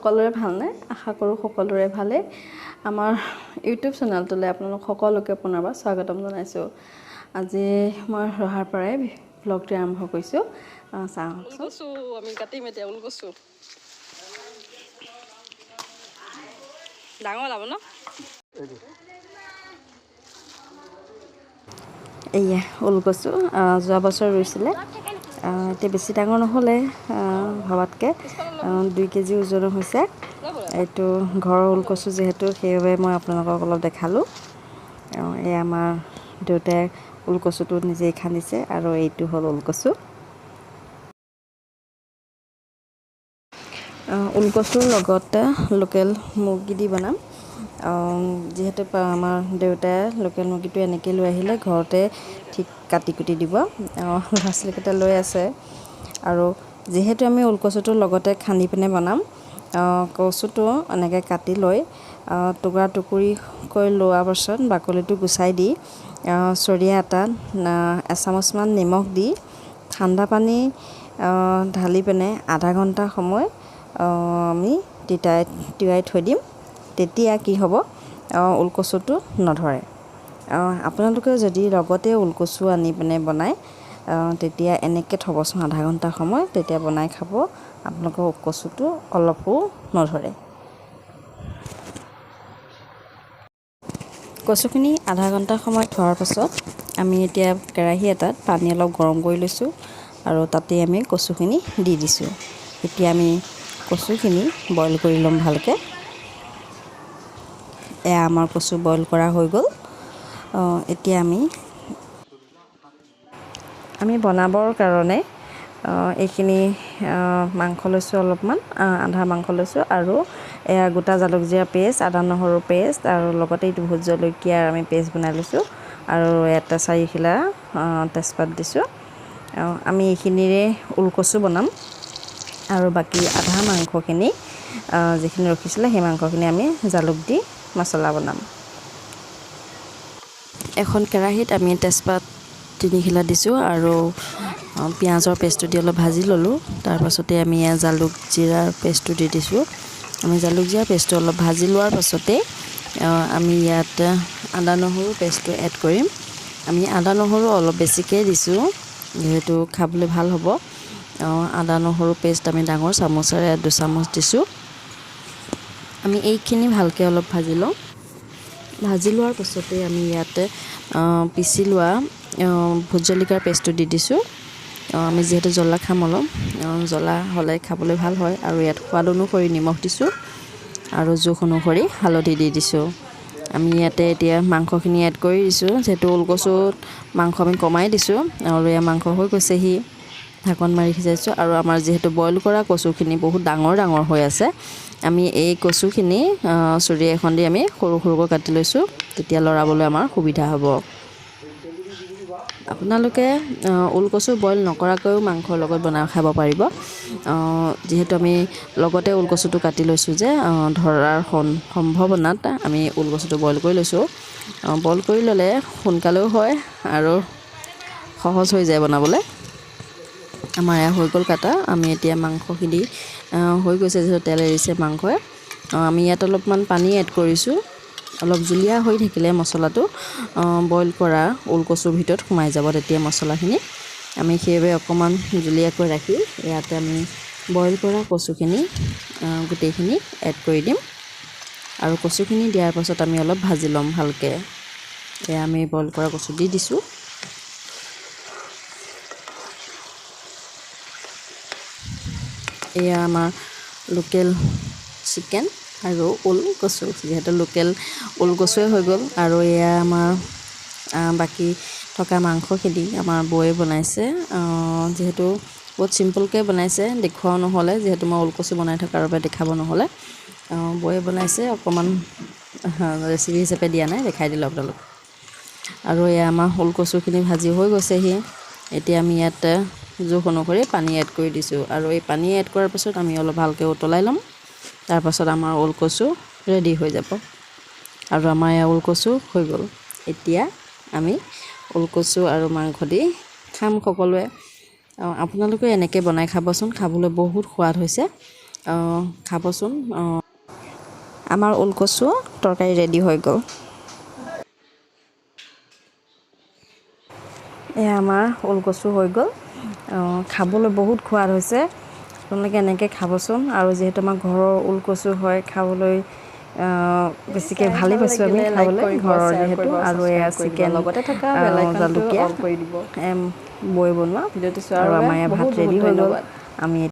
সকলোৰে ভালনে? আশা কৰোঁ সকলোৰে ভালে। আমাৰ ইউটিউব চেনেলটোলৈ আপোনালোক সকলোকে পুনৰবাৰ স্বাগতম জনাইছোঁ। আজি মই ৰহাৰ পৰাই ব্লগটো আৰম্ভ কৰিছোঁ। চাওঁ ওলকচু আমি কাটিম এতিয়া। ওলকচু ডাঙৰ ওলাব ন? এয়া ওলকচু যোৱা বছৰ ৰুইছিলে, এতিয়া বেছি ডাঙৰ নহ'লে, ভবাতকৈ 2 কেজি ওজনৰ হৈছে। এইটো ঘৰৰ ওলকচু যিহেতু, সেইবাবে মই আপোনালোকক অলপ দেখালোঁ। এয়া আমাৰ দেউতাই ওলকচুটো নিজেই খান্দিছে আৰু এইটো হ'ল ওলকচু। ওলকচুৰ লগত লোকেল মুৰ্গী দি বনাম। যিহেতু আমাৰ দেউতাই লোকেল মুৰ্গীটো এনেকৈ লৈ আহিলে ঘৰতে ঠিক কাটি কুটি দিব, ল'ৰা ছোৱালীকেইটা লৈ আছে। আৰু যিহেতু আমি ওলকচুটোৰ লগতে খান্দি পিনে বনাম, কচুটো এনেকৈ কাটি লৈ টুকুৰা টুকুৰিকৈ লোৱাৰ পাছত বাকলিটো গুচাই দি চৰিয়া এটাত এচামুচমান নিমখ দি ঠাণ্ডা পানী ঢালি পিনে আধা ঘণ্টা সময় আমি তিয়াই থৈ দিম। তেতিয়া কি হ'ব, ওলকচুটো নধৰে। আপোনালোকে যদি লগতে ওলকচু আনি পিনে বনায়, তেতিয়া এনেকৈ থ'বচোন আধা ঘণ্টা সময়, তেতিয়া বনাই খাব, আপোনালোকৰ কচুটো অলপো নধৰে। কচুখিনি আধা ঘণ্টা সময় থোৱাৰ পাছত আমি এতিয়া কেৰাহী এটাত পানী অলপ গৰম কৰি লৈছোঁ আৰু তাতেই আমি কচুখিনি দি দিছোঁ। এতিয়া আমি কচুখিনি বইল কৰি ল'ম ভালকৈ। এয়া আমাৰ কচু বইল কৰা হৈ গ'ল। এতিয়া আমি বনাবৰ কাৰণে এইখিনি মাংস লৈছোঁ, অলপমান আধা মাংস লৈছোঁ আৰু এয়া গোটা জালুক জিৰা পেষ্ট, আদা নহৰু পেষ্ট আৰু লগতে এইটো ভোট জলকীয়াৰ আমি পেষ্ট বনাই লৈছোঁ আৰু এটা 4খিলা তেজপাত দিছোঁ। আমি এইখিনিৰে ওলকচু বনাম আৰু বাকী আধা মাংসখিনি যিখিনি ৰখিছিলে সেই মাংসখিনি আমি জালুক দি মছলা বনাম। এখন কেৰাহীত আমি তেজপাত 3খিলা দিছোঁ আৰু পিঁয়াজৰ পেষ্টটো দি অলপ ভাজি ল'লোঁ। তাৰপাছতে আমি এয়া জালুক জিৰাৰ পেষ্টটো দি দিছোঁ। আমি জালুক জিৰাৰ পেষ্টটো অলপ ভাজি লোৱাৰ পাছতে আমি ইয়াত আদা নহৰু পেষ্টটো এড কৰিম। আমি আদা নহৰু অলপ বেছিকৈ দিছোঁ, যিহেতু খাবলৈ ভাল হ'ব। আদা নহৰু পেষ্ট আমি ডাঙৰ চামুচেৰে 2 চামুচ দিছোঁ। আমি এইখিনি ভালকৈ অলপ ভাজি লওঁ। ভাজি লোৱাৰ পাছতে আমি ইয়াতে পিচি লোৱা ভোট জলকীয়াৰ পেষ্টটো দি দিছোঁ। আমি যিহেতু জ্বলা খাম, অলপ জ্বলা হ'লে খাবলৈ ভাল হয়। আৰু ইয়াত সোৱাদ অনুসৰি নিমখ দিছোঁ আৰু জোখ অনুসৰি হালধি দি দিছোঁ। আমি ইয়াতে এতিয়া মাংসখিনি এড কৰি দিছোঁ, যিহেতু ওলকচুত মাংস আমি কমাই দিছোঁ। আৰু এয়া মাংস হৈ গৈছেহি, ঢাকন মাৰি সিজাইছোঁ। আৰু আমাৰ যিহেতু বইল কৰা কচুখিনি বহুত ডাঙৰ ডাঙৰ হৈ আছে, আমি এই কচুখিনি চুৰি এখন দি আমি সৰু সৰুকৈ কাটি লৈছোঁ, তেতিয়া লৰাবলৈ আমাৰ সুবিধা হ'ব। আপোনালোকে ওলকচু বইল নকৰাকৈও মাংসৰ লগত বনাই খাব পাৰিব। যিহেতু আমি লগতে ওলকচুটো কাটি লৈছোঁ যে ধৰাৰ সম্ভাৱনাত আমি ওলকচুটো বইল কৰি লৈছোঁ। বইল কৰি ল'লে সোনকালেও হয় আৰু সহজ হৈ যায় বনাবলৈ। আমাৰ এয়া হৈ গ'ল কাটা। আমি এতিয়া মাংসখিনি হৈ গৈছে, যিহেতু তেল এৰিছে মাংসই। আমি ইয়াত অলপমান পানী এড কৰিছোঁ। অলপ জুলীয়া হৈ থাকিলে মছলাটো বইল কৰা ওলকচুৰ ভিতৰত সোমাই যাব তেতিয়া মছলাখিনি। আমি সেইবাবে অকণমান জুলীয়াকৈ ৰাখি ইয়াতে আমি বইল কৰা কচুখিনি গোটেইখিনি এড কৰি দিম। আৰু কচুখিনি দিয়াৰ পাছত আমি অলপ ভাজি ল'ম ভালকৈ। এয়া আমি বইল কৰা কচু দি দিছোঁ। এয়া আমাৰ লোকেল চিকেন আৰু ওল কচু, যিহেতু লোকেল ওল কচুৱে হৈ গ'ল। আৰু এয়া আমাৰ বাকী থকা মাংসখিনি আমাৰ বৌয়ে বনাইছে। যিহেতু বহুত চিম্পলকৈ বনাইছে, দেখুৱাও নহ'লে, যিহেতু মই ওলকচু বনাই থকাৰ বাবে দেখাব নহ'লে। বৌয়ে বনাইছে, অকণমান ৰেচিপি হিচাপে দিয়া নাই, দেখাই দিলোঁ আপোনালোক। আৰু এয়া আমাৰ ওলকচুখিনি ভাজি হৈ গৈছেহি। এতিয়া আমি ইয়াত জোখ অনুসৰি পানী এড কৰি দিছোঁ আৰু এই পানী এড কৰাৰ পাছত আমি অলপ ভালকৈ উতলাই ল'ম। তাৰপাছত আমাৰ ওলকচু ৰেডি হৈ যাব। আৰু আমাৰ এয়া ওলকচু হৈ গ'ল। এতিয়া আমি ওলকচু আৰু মাংস দি খাম সকলোৱে। আপোনালোকেও এনেকৈ বনাই খাবচোন, খাবলৈ বহুত সোৱাদ হৈছে। খাবচোন। আমাৰ ওলকচু তৰকাৰী ৰেডি হৈ গ'ল। এয়া আমাৰ ওলকচু হৈ গ'ল। খাবলৈ বহুত সোৱাদ হৈছে। আপোনালোকে এনেকৈ খাবচোন। আৰু যিহেতু আমাৰ ঘৰৰ ওলকচু হয়, খাবলৈ বেছিকৈ চাই ভালেই ভাল পাইছোঁ আমি লাগিলে লাইক খাবলৈ, কৰিব, ঘৰৰ শ্বেয়াৰ যিহেতু। কৰিব, আৰু এয়া ছাবস্ক্ৰাইব কৰি দিব, চিকেন লগতে থকা বেল আইকনটো জালুকীয়া অল কৰি দিব। বৈ বনোৱা। ভিডিঅ'টো চোৱাৰ আৰু বাবে আমাৰ এয়া ভাত বহুত ৰেডি বহুত হৈ গ'ল। ধন্যবাদ। আমি